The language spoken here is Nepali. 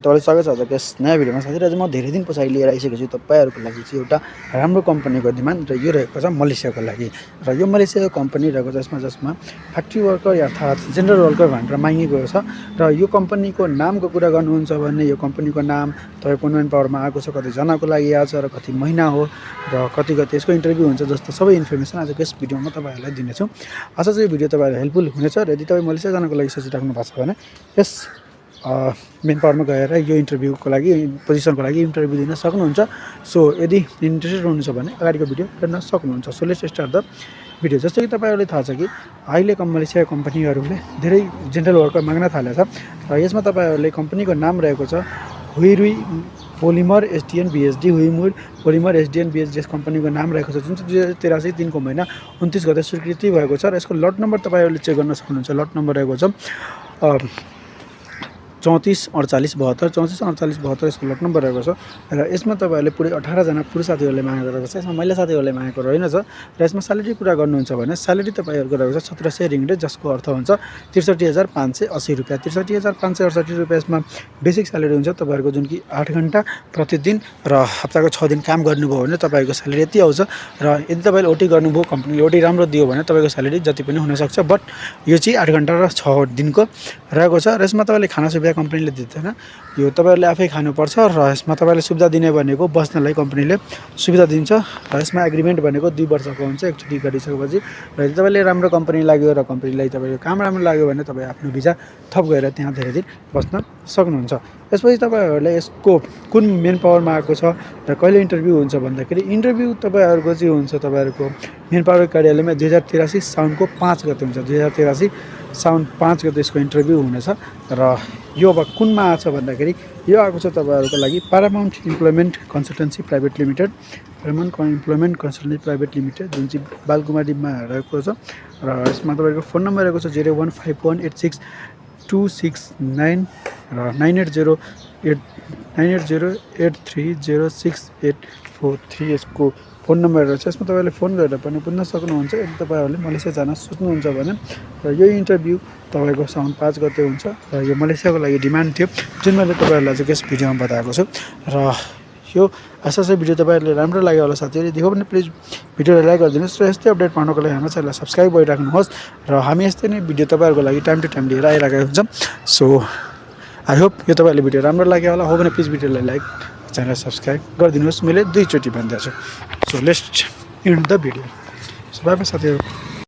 तपाईँलाई स्वागत छ आजको यस नयाँ भिडियोमा। साथीहरु, आज म धेरै दिन पछाडि लिएर आइसकेको छु तपाईँहरूको लागि चाहिँ एउटा राम्रो कम्पनीको डिमान्ड, र यो रहेको छ मलेसियाको लागि। र यो मलेसियाको कम्पनी रहेको छ जसमा फ्याक्ट्री वर्कर अर्थात् जेनरल वर्कर भनेर मागिएको छ। र यो कम्पनीको नामको कुरा गर्नुहुन्छ भने यो कम्पनीको नाम तपाईँको मेन पावरमा आएको छ, कतिजनाको लागि आएको छ र कति महिना हो र कति यसको इन्टरभ्यू हुन्छ जस्तो सबै इन्फर्मेसन आजको यस भिडियोमा तपाईँहरूलाई दिनेछु। आशा छ यो भिडियो तपाईँहरूलाई हेल्पफुल हुनेछ। र यदि तपाईँ मलेसिया जानको लागि सोचिराख्नु भएको छ भने यस मेन पावरमा गएर यो इन्टरभ्यूको लागि पोजिसनको लागि इन्टरभ्यू दिन सक्नुहुन्छ। सो यदि इन्ट्रेस्टेड हुनुहुन्छ भने अगाडिको भिडियो हेर्न सक्नुहुन्छ। So let's start the video. जस्तो कि तपाईँहरूलाई थाहा छ कि अहिले मलेसिया कम्पनीहरूले धेरै जेनरल वर्कर माग्न थालेको छ। र यसमा तपाईँहरूले कम्पनीको नाम रहेको छ हुइरुई पोलिमर एसडिएन बिएसडी। हुइमुर पोलिमर एसडिएन बिएसडी कम्पनीको नाम रहेको छ, जुन चाहिँ 2083 3 महिना 29 गते स्वीकृति भएको छ। र यसको लट नम्बर तपाईँहरूले चेक गर्न सक्नुहुन्छ। लट नम्बर रहेको छ 344872 344872 यसको लट नम्बर रहेको छ। र यसमा तपाईँहरूले पुरै 18 जना पुरुष साथीहरूले मागेको रहेको छ। यसमा महिला साथीहरूले मागेको रहेनछ। र यसमा स्यालेरी कुरा गर्नुहुन्छ भने स्यालेरी तपाईँहरूको रहेको छ 1700 रिङ्गिट, जसको अर्थ हुन्छ 63580 रुपियाँ। 63568 रुपियाँ यसमा बेसिक स्यालेरी हुन्छ तपाईँहरूको, जुन कि 8 घन्टा प्रतिदिन र हप्ताको 6 दिन काम गर्नुभयो भने तपाईँको स्यालेरी यति आउँछ। र यदि तपाईँले ओटी गर्नुभयो, कम्पनीले ओटी राम्रो दियो भने तपाईँको स्यालेरी जति पनि हुनसक्छ। बट यो चाहिँ 8 घन्टा र 6 दिनको रहेको छ। र यसमा तपाईँले खाना सुविधा कम्पनीले दिँदैन, यो तपाईँहरूले आफै खानुपर्छ। र यसमा तपाईँले सुविधा दिने भनेको बस्नलाई कम्पनीले सुविधा दिन्छ। र यसमा एग्रिमेन्ट भनेको 2 वर्षको हुन्छ एकचोटि गरिसकेपछि। र यदि तपाईँले राम्रो कम्पनी लाग्यो र कम्पनीलाई तपाईँको काम राम्रो लाग्यो भने तपाईँ आफ्नो भिजा थप गएर त्यहाँ धेरै दिन बस्न सक्नुहुन्छ। यसपछि तपाईँहरूले यसको कुन मेन पावरमा आएको छ र कहिले इन्टरभ्यू हुन्छ भन्दाखेरि इन्टरभ्यू तपाईँहरूको चाहिँ हुन्छ तपाईँहरूको मेन पावर कार्यालयमा 2083 साउनको 5 गते हुन्छ। 2083 साउन 5 गते यसको इन्टरभ्यू हुनेछ। र यो अब कुनमा आएको छ भन्दाखेरि यो आएको छ तपाईँहरूको लागि Paramount employment consultancy private limited. Paramount employment consultancy private limited, जुन चाहिँ बालकुमारीमा रहेको छ। र यसमा तपाईँको फोन नम्बर रहेको छ 0151862669 र 9808306843 यसको फोन नम्बर रहेछ। यसमा तपाईँले फोन गरेर पनि पुग्न सक्नुहुन्छ यदि तपाईँहरूले मलेसिया जान सोच्नुहुन्छ भने। र यो इन्टरभ्यू तपाईँको साउन 5 गते हुन्छ। र यो मलेसियाको लागि डिमान्ड थियो, जुन मैले तपाईँहरूलाई चाहिँ यस भिडियोमा बताएको छु। र यो आशा चाहिँ भिडियो तपाईँहरूले राम्रो लाग्यो होला। साथीहरू देखो भने प्लिज भिडियोलाई लाइक गरिदिनुहोस् र यस्तै अपडेट पाउनको लागि हाम्रो च्यानललाई सब्सक्राइब गरिराख्नुहोस्। र हामी यस्तै नै भिडियो तपाईँहरूको लागि टाइम टु टाइम लिएर आइरहेको हुन्छौँ। सो आई होप यो तपाईँहरूले भिडियो राम्रो लाग्यो होला। हो भने प्लिज भिडियोलाई लाइक, च्यानल सब्सक्राइब गरिदिनुहोस्। मैले 2 चोटि भनिदिएको छु। So let's and the video. So bye bye साथीहरू।